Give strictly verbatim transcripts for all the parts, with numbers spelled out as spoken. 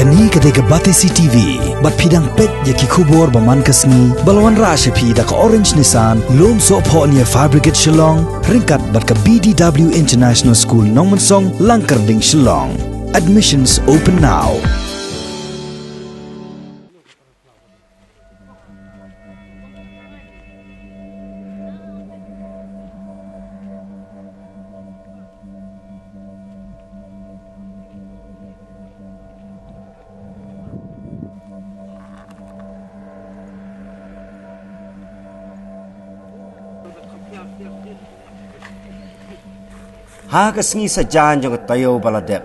Kane ka dei ka Batesi T V, bad phi dang peit ïa ki khubor ba man ka sngi, ba la wanrah sha phi da ka Orange Nissan, Lumsohphoh near Fire Brigade Shillong, ryngkat bad ka B D W International School Nongmensong, Langkyrding, Shillong. Admissions open now. Ha ka sngi Saitjaiñ jong ka taïew ba la dep,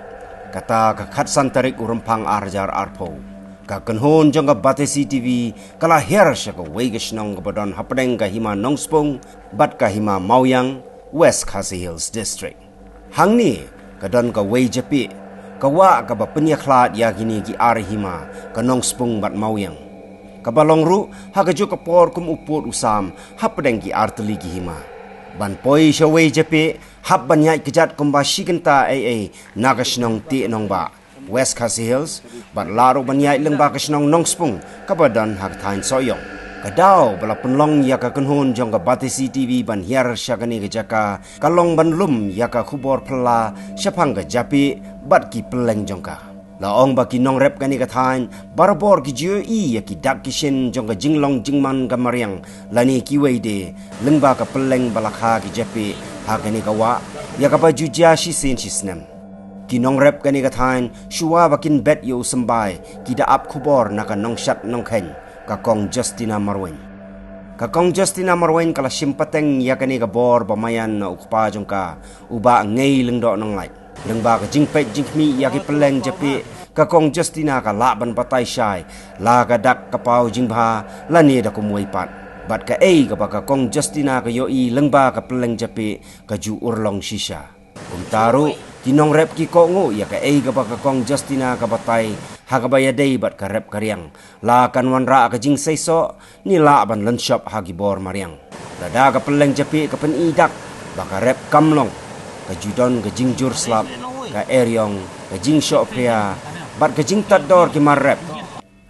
kata ka khatsan tarik u Rymphang ar hajar arphew, ka kynhun jong ka Batesi T V ka la hiar sha kawei ka shnong kaba don hapdeng ka Hima Nongspung bad ka Hima Mawiang, West Khasi Hills District. Hangne ka don kawei japieh, ka wah kaba pynïakhlad ïa kine ki ar hima, ka Nongspung bad Mawiang, kaba long ruh ha kajuh ka por kum u pud u sam hapdeng ki artylli ki hima. Ban poi shawei japieh, hap ban ïaid kjat kumba shi kynta eiei na ka shnong Tieh Nongbah, West Khasi Hills, bad lah ruh ban ïaid lyngba ka shnong Nongspung kaba don ha ka thaiñ Sohiong. Ka daw ba la pynlong ïa ka kynhun jong ka Batesi T V ban hiar sha kane ka jaka, ka long ban lum ïa ka khubor phylla shaphang ka japieh bad ki pylleng jong ka. La ong ba ki nongrep kane ka thaiñ barabor ki ju ïohi ïa ki dak ki shin jong ka jinglong jingman ka mariang lane kiwei de lyngba ka pylleng ba la kha ki japieh ha kane ka wah ïa kaba ju jia shisien shisnem. Ki nongrep kane ka thaiñ, shuwa ba kin bet ïa u symbai, ki da ap khubor na ka nongshad nongkheiñ, ka Kong Justina Marwein. Ka Kong Justina Marwein ka la shim pateng ïa kane ka bor ba maïan na u kpa jong ka, u Bah Ngei Lyngdoh Nonglait. Lyngba ka jingpeit jingkhmih ïa ki pylleng japieh, ka Kong Justina ka lah ban batai shai la ka dak ka paw jingbha lane da kumwei pat. Bad kaei kaba ka Kong Justina ka ïohi lyngba ka pylleng japieh ka ju urlong shisha. Kumta ruh, ki nongrep ki kohnguh ïa kaei kaba ka Kong Justina ka batai ha kaba ïadei bad ka rep ka riang. La kan wanrah ka jingseisoh, ne lah ban lynshop ha ki bor mariang. Lada ka pylleng japieh ka pyni dak ba ka rep kam long, ka ju don ka jingjur slap, ka eriong, ka jingshoh phria bad ka jingtad dor ki mar rep.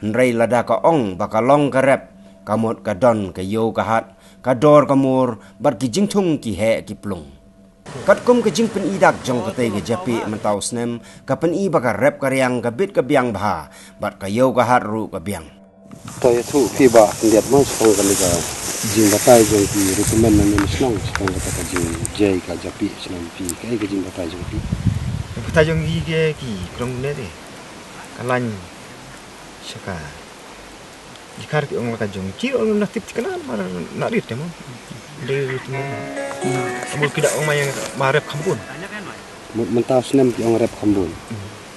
Hynrei lada ka ong ba ka long ka rep, ka mut ka don ka ïew ka hat, ka dor ka mur bad ki jingthung ki heh ki plung. Katkum ka jingpyni dak jong katei ka japieh mynta u snem, ka pyni ba ka rep ka riang ka bit ka biang bha, bad ka ïew ka hat ruh ka biang. To ïathuh phi Bah khyndiat mo shaphang kane ka jingbatai jong ki riewtymmen na ne shnong shaphang kata ka jingjia ka japieh shnong phi, kaei ka jingbatai jong phi? Batai jong ki, ki, ki krong ne te. Ka lain sha ka. Jikar ki ong la ka jong. Ki ong na tip tikna mar na rit te mo. Dei rit mo. Amul ki da ong ma ïa ma rep kham bun. Mynta snem ki ong rep kham bun.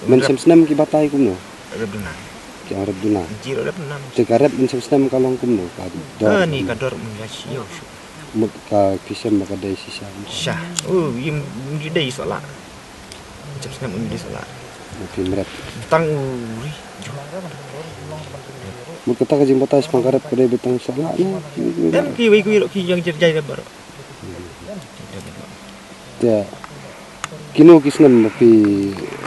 Mynshem snem ki batai kumno? Rep duna. Ki ong rep duna. Ki rep duna. Te ka rep mynshem snem ka long kumno? Ka dor. Ah, ni ka dor mun la shi yo shu. Mut ka ki shem ba ka dei shisha. Sha. Oh, im dei sala. Jep snem un dei sala. Mut ki mrep. Tang u ri. Mut kata ka jingbatai shaphang ka rep ka dei ba tang sala ne. Em ki wei ki wei ki jong jer jai rep baroh. Te kino ki snem ba phi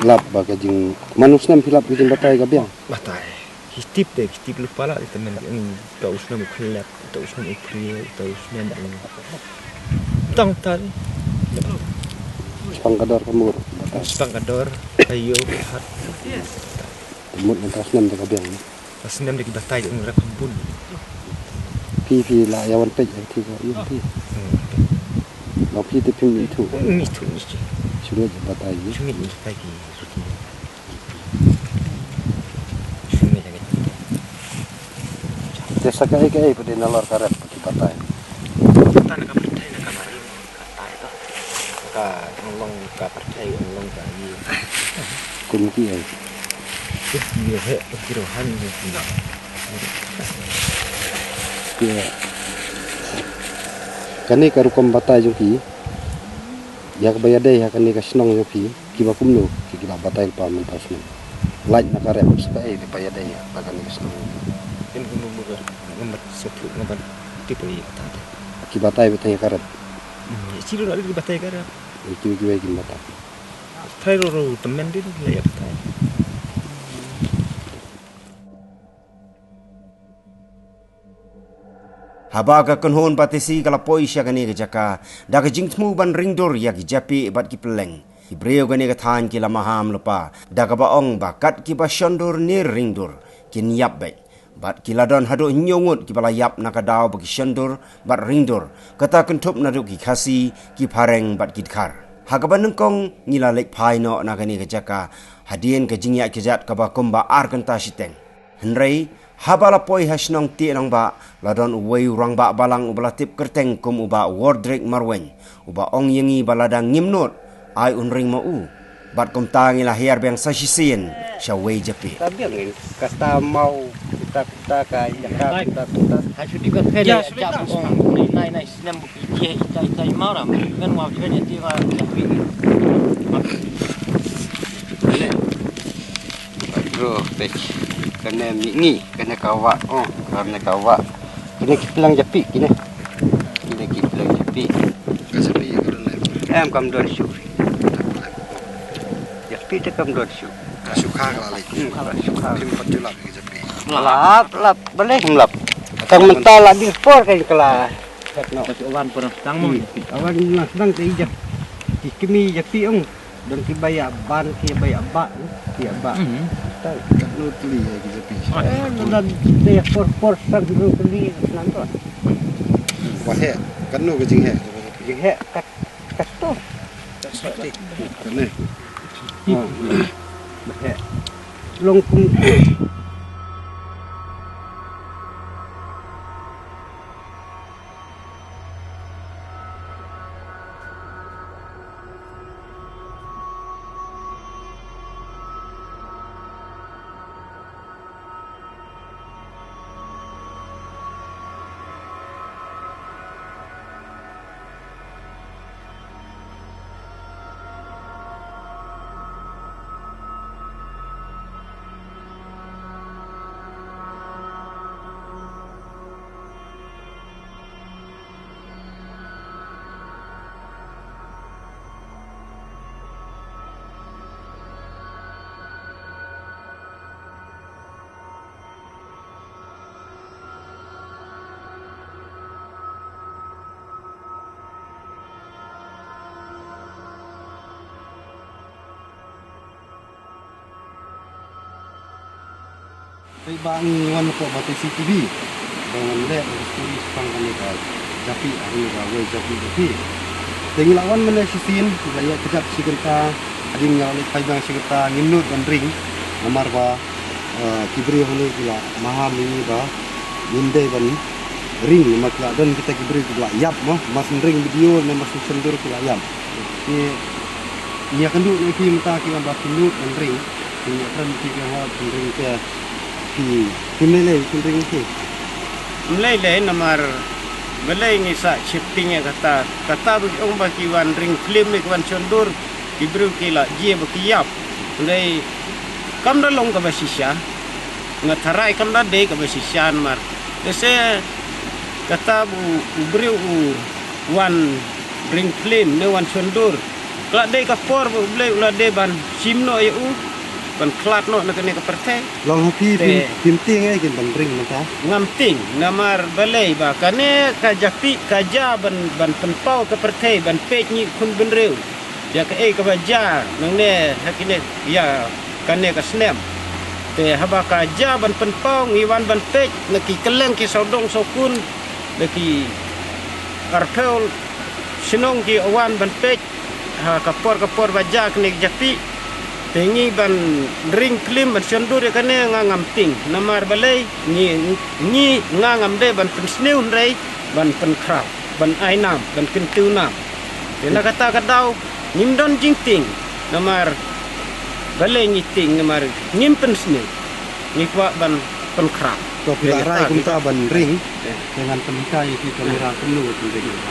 lap ba ka jing, mano snem phi lap ka jingbatai ka biang? Batai. Ki tip te, ki tip lypa la, te men ki ong, uta u snem u khlep, uta u snem u phrie, uta u snem u tang tal. Shaphang ka dor ka mur. Shaphang ka dor, ka ïew, ka hat. Te mut mynta snem te ka biang. Ka snem te ki batai ki ong rep kham bun. Phi phi la ïa wan peit ïa phi ka ïa phi. Hmm. Ba phi te phim ithuh. Hmm, ithuh ni. Shu ngeit batai ki. Shu ngeit batai ki. Te sa kaei kaei pat de nalor ka rep ki batai. Kata na ka pyrthei na ka mariang, ka tai ka. Ka ong long ka pyrthei, ong long ka ïing. Kum kiei? Ki ïa he, ki rohan ïa ki. Ki, kane ka rukom batai jong ki. Ïa kaba ïadei ha kane ka shnong jong phi. Kiba kumno ki, ki la batai lypa mynta u snem. Lait na ka rep sa kaei ba ïadei ba kane ka snem. Kin kumno ba ka nambat sngewthuh nambat tip ïa kata te. Ki batai ba tang ïa ka rep. Hmm, ïa ki ruh la ki batai ka rep. Ïa kiwei kiwei kin batai. Trai ruh ruh tymmen dei la ïa batai. Haba ka kynhun Batesi ka la poi sha kane ka jaka da ka jingthmu ban ringdur ïa ki japieh bad ki pylleng, ki briew kane ka thaiñ ki la maham lypa da kaba ong ba kat kiba shondur ne ringdur kin ïap beit. Bad ki la don haduh hynñiew ngut kiba la ïap na ka daw ba ki shondur bad ringdur, kata kynthup naduh ki Khasi, ki Phareng bad ki Dkhar. Ha kaba nyngkong ngi la leit phai noh na kane ka jaka hadien ka jingïaid kjat kaba kumba ar kynta shiteng. Hynrei haba la poi ha shnong Tieh Nangbah, la don uwei u rangbah balang uba la tip kyrteng kum u Bah Wardrick Marwein, uba ong ïa ngi ba lada ngim nud, ai un ring ma u. Bad kumta ngi la hiar biang sa shisien sha wei japieh. Ka biang in, kata mau, kita kita ka, ya ka, kita kita. Ha shu di ka phe. Ya, ya, shu di ka. Ong, nai nai nai snem bu ki je ita ita i mau ram. Ben wa ben ya ti wa japieh. Bro, pek. Kane mi ngi, kane ka wah. Oh, kane ka wah. Kane ki plang japieh kine. Kine ki plang japieh. Ka japieh ka don lem. Em kam don shu. Japieh te kam don shu. Ka shu kha ka la lek. Hmm, ka la shu kha. Kim pat ju lap ka japieh. Lap, lap, balei kim lap. Tang mynta la dih por ka la. Kat no. Tapi awan pernah tang mo. Hmm. Awan na sedang te ijak. Ki kmie japieh ong. Don kiba ïa ban, kiba ïa bah, ki ïa bah. Mhm. Tahu. Kat no teli ya ki japieh. Eh, bulan deh por por sang dulu beli senang tu. Wah, heh. Kat no ke jing heh. Jing heh kat, kat tu. Kat ni. Oh. Heh. Long kum. Peit ba ngi wan hapoh Batesi T V ba ngan leh ïa ka story shaphang kane ka japieh, ha kane ka wei japieh, japieh. Te ngi la wan mynne shisien, ngi la ïaid kjat shi kynta, hadien ngi la leit phai biang shi kynta, ngim nud ban ring. Namar ba, eh, ki briew hangne ki la maham ïa ngi ba ngim dei ban ring, namar ki la don kita ki briew ki la ïap mo, mar shu ring video ne mar shu shondur ki la ïap. Te ngi ïakynduh na ki mynta ki ong ba kim nud ban ring. Ki ïakren ki ong ba kim ring te ki, kim lei lei kim ring ki. Ym lei lei namar balei ngi sa shifting ïa kata. Kata ba ki ong ba ki wan ring film ne ki wan shondur, ki briew ki la jia ba ki ïap. Hynrei kam da long kaba shisha. Nga tharai kam da dei kaba shisha namar. Te se kata ba u, u briew u wan ring film ne wan shondur. Ka la dei ka por ba U Blei u la dei ban shim noh ïa u, ban khlad noh na kane ka pyrthei. Long ha phi, phi, te phim tieng eh kin ban ring mynta? Ngam tieng, namar balei ba kane ka japieh ka jia ban, ban pynpaw ka pyrthei, ban peit ngi khun bynriew. Ïa kaei kaba jia nangne ha kine ïa kane ka snem. Te haba ka jia ban pynpaw ngi wan ban peit na ki kylleng ki sawdong sawkun, na ki arphew shnong ki wan ban peit ha ka por ka por ba jia kane ka japieh. Te ngi ban ring film ban shondur ïa kane nga ngam tieng. Namar balei ngi, ngi nga ngam dei ban pynsniew hynrei ban pynkhraw, ban ai nam, ban kyntiew nam. Te na kata ka daw ngim don jingtieng namar balei ngi tieng namar ngim pynsniew. Ngi kwah ban pynkhraw. To phi la rai kumta ban ring. Te ngan pynhikai ïa ki kamera kumno ban pynring.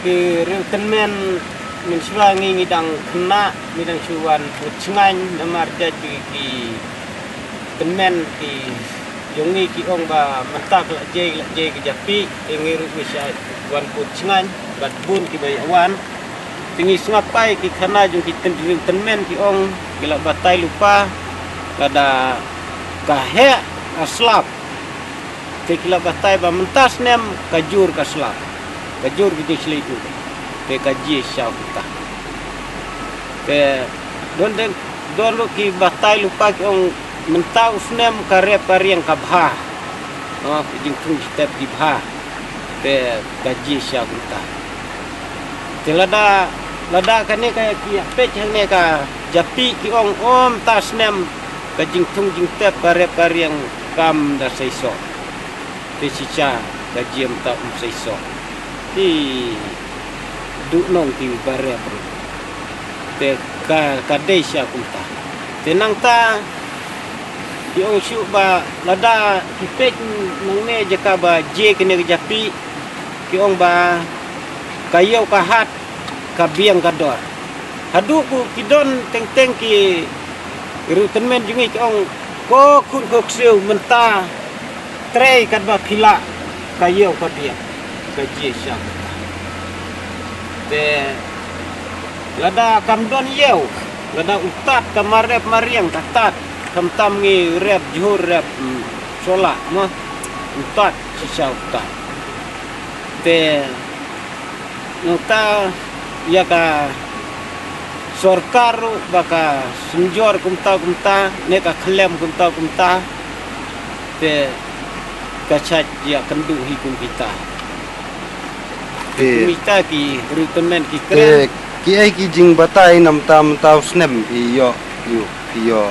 Ki riew tymmen, mynshuwa ngi ngi dang khynnah, ngi dang shu wan put shngaiñ, namar jait ki, ki tymmen ki jong ngi ki ong ba mynta ka la jai, la jai ka japi, te ngi ruh ngi shah wan put shngaiñ bad bun kiba ïa wan. Te ngi sngap pai ki khana jong ki tyn-, riew tymmen ki ong ki la batai lypa, lada ka heh ka slap. Te ki la batai ba mynta snem ka jur ka slap, ka jur ka jingshlei dur. Te ka jia shisha kumta. Te don de, don ruh ki batai lypa ki ong mynta u snem ka rep ka riang ka bha. Ha, ki jingthung jingtep ki bha. Te ka jia shisha kumta. Te lada, lada kane ka ki ïa peit hangne ka japi ki ong, o mynta snem ka jingthung jingtep ka rep ka riang kam da seisoh. Te shisha ka jia mynta um seisoh. Ki duh nong ki ba rep ruh. Te ka, ka dei shisha kumta. Te nangta ki ong shuh ba lada ki peit nangne jaka ba jia kine ki japi, ki ong ba ka ïew ka hat ka biang ka dor. Haduh ba ki don teng teng ki riew tymmen jong ngi ki ong, ko khun ko ksiew mynta trei katba phi lah, ka ïew ka biang, ka jia shisha. Te lada kam don ïew, lada u tad ka marep mariang ka tad, khamtam ngi rep jhur rep, mm, sola mo, u tad shisha u tad. Te nangta ïa ka sorkar ruh ba ka synjor kumta kumta, ne ka khlem kumta kumta. Te ka shait ïa kynduh hi kum kita. Te kumta ki riew tymmen ki kren. Te kiei ki jingbatai namta mynta u snem phi ïoh, ïoh, phi ïoh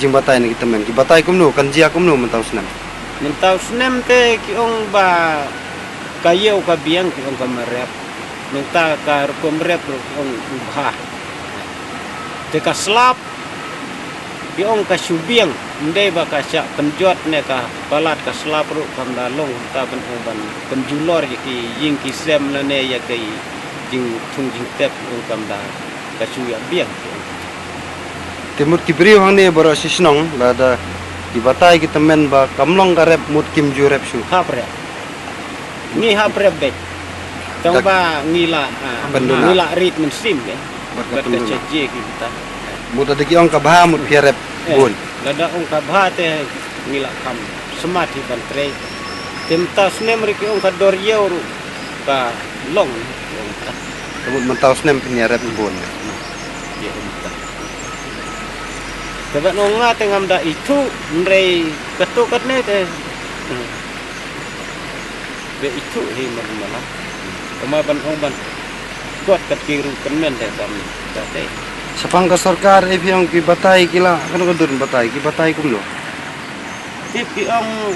jingbatai na ki tymmen, ki batai kumno, kan jia kumno mynta u snem? Mynta u snem te ki ong ba ka ïew ka biang, ki ong ka marep. Mynta ka rukom rep ruh ki ong u bha. Te ka slap ki ong ka shu biang, ym dei ba ka shah pynjot ne ka palat, ka slap ruh kam da long, mynta ban ong ban pynjulor ïa ki ïing ki sem lane ïa ki jingthung jingtep ki ong kam da, ka shu ïa biang. Te mut ki briew hangne baroh shi shnong lada ki batai ki tymmen ba kam long ka rep, mut kim ju rep shuh? Hap rep. Ngi hap rep beit. Tang ba ngi la, ah, ngi la rit mynsiem beit. Bad ka pynlong. Bad ka jia kita. Mut lada ki ong ka bha mut phi ïa rep bun. Lada ong ka bha te ngi la kham smat hi ban trei. Te mynta snem ruh ki ong ka dor ïew ruh ka long, ki ong ta. Te mut mynta snem phin ïa rep bun. Ïa ong ta. Te ban ong nga te ngam da ithuh, hynrei katto katne te. Hmm. Be ithuh hi man mala. Kama ban ong ban kot kat ki riew tymmen te kam da te. Shaphang ka sorkar, eh, phi ong ki batai ki la, kan ka dur batai, ki batai kumno? Tip ki ong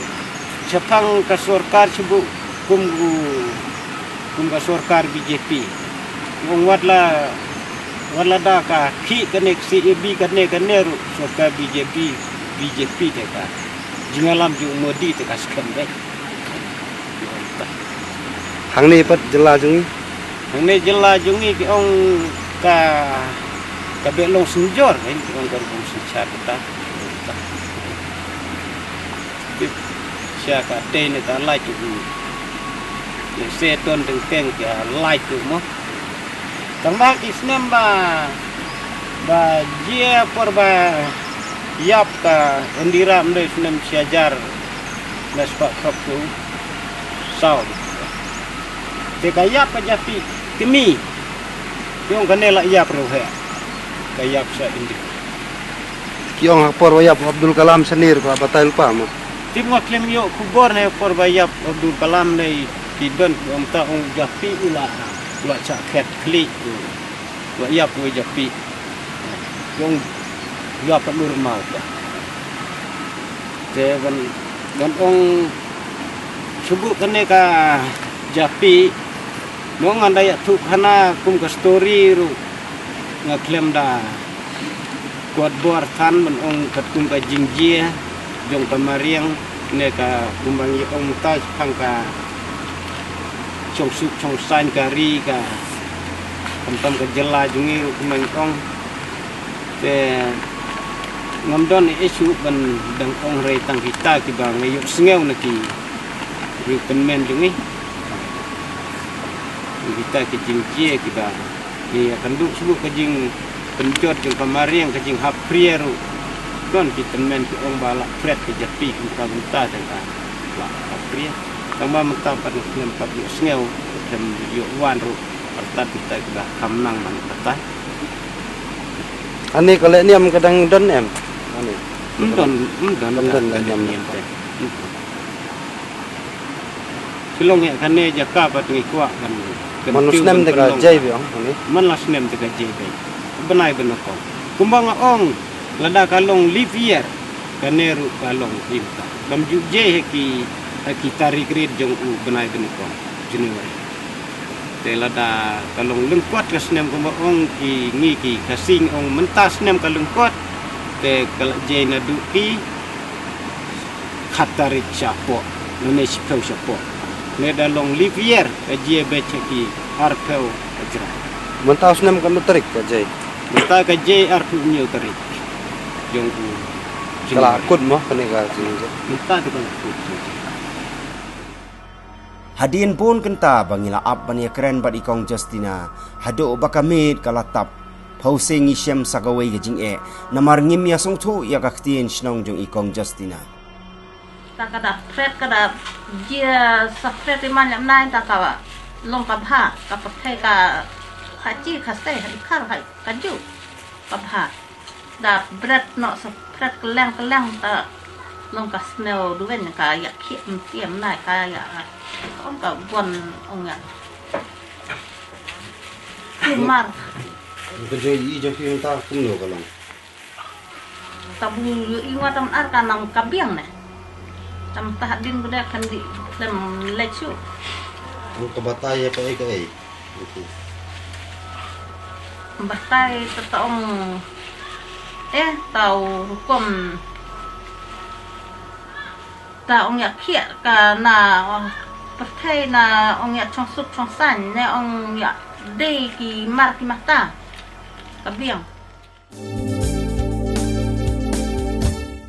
shaphang ka sorkar shu buh kum u, kum ka sorkar B J P. Ong wat la, wat la da ka khih kane ka C A B kane kane ruh sorkar B J P, B J P te ka jingïalam jong u Modi te ka skhem beit. Hangne pat jylla jong ngi? Hangne jylla jong ngi ki ong ka, ka beh long synjor, ki ong ka rukom synshar kata. Tip sha ka tei ne ka lait u. Ne se ton teng teng ka lait u mo. Tang ba ki snem ba, ba jia por ba ïap ka Indira, ym dei snem shi hajar khyndai spah khatphew saw. Te ka ïap ka japi kmie. Ki ong kane la ïap ruh heh. Ka ïap sha Indira. Ki ong ha por ba ïap Abdul Kalam shane ruh ka la batai lypa mo. Tip nga khlem ïoh khubor ne por ba ïap Abdul Kalam ne ki don ki ong ta ong japi u la, u la shah khet khlieh u. Ba ïap wei japi. Jong ïap ka dur mau ka. Te ban, ban ong shu buh kane ka japi. Mo ngan da ïathuh khana kum ka story ruh nga khlem da kot bor than, ban ong katkum ka jingjia jong ka mariang ne ka kum ba ngi ong mynta shaphang ka Chong suk chong sain ka ri ka, khamtam ka jylla jong ngi ruh kumba ngi ong. Te ngam don ei ei shuh ban dang ong hynrei tang kita kiba nga ïohsngew na ki riew tymmen jong ngi. Kita ki jingjia kiba ngi ïakynduh shuh ka jingpynjot jong ka mariang ka jinghap phria ruh. Don ki tymmen ki ong ba lah phret ka japi kumta kumta te ka lah hap phria. Tang ba mynta pat nga khlem pat ïohsngew, khlem ïoh wan ruh. Artat kita kiba kham nang ban batai. Ani ka leh niam ka dang don em? Ani. Ym don, ym don. Ym don ka leh niam niam te. Ym don. Shu long ïa kane jaka pat ngi kwah ban, ban mano snem te ka jai bi ong ani? Man la snem te ka jai bi. Bnai bnai kong. Kumba nga ong, lada ka long leap year, kane ruh ka long im ka. Kam ju jai ha ki, ha ki tarik rit jong u bnai bnai kong, January. Te lada ka long lyngkot ka snem kumba ong ki ngi ki Khasi ong mynta snem ka lyngkot. Te ka la jai naduh ki khat tarik shapoh, lane shiphew shapoh. Ne da long leap year ka jia beit ha ki arphew hajra. Mynta u snem katno tarik ka jai? Mynta ka jai arphew hynñiew tarik. Jong u. Ka la kut mo kane ka jing jai. Mynta te ka la kut. Hadien bun kynta ba ngi la ap ban ïakren bad i Kong Justina, haduh ba ka miet ka la tap. Phew sien ngi shem sa kawei ka jingeh, namar ngim ïasngewthuh ïa ka ktien shnong jong i Kong Justina. Ta ka da phret ka da jia sa phret i man ïa nai ta ka long ka bha, ka pyrthei ka ha chi ka sei ha i khar ha ka ju ka bha. Da bret noh sa phret kylleng kylleng ta long ka snew duwen ka ïa khie mtiam nai ka ïa ong ka wan ong ïa. Kumar. Ka joi i jong ki mynta kumno ka long? Tabu i nga tam ar ka nang ka biang ne. Tam tah din gede kan di lem lechu. Ang ka batai ya ka ei ka ei. Batai ta ta ong eh tau hukum ta ong ya khia ka na pyrthei na ong ya chong suk chong san ne ong ya dei ki mar ki mata ka biang.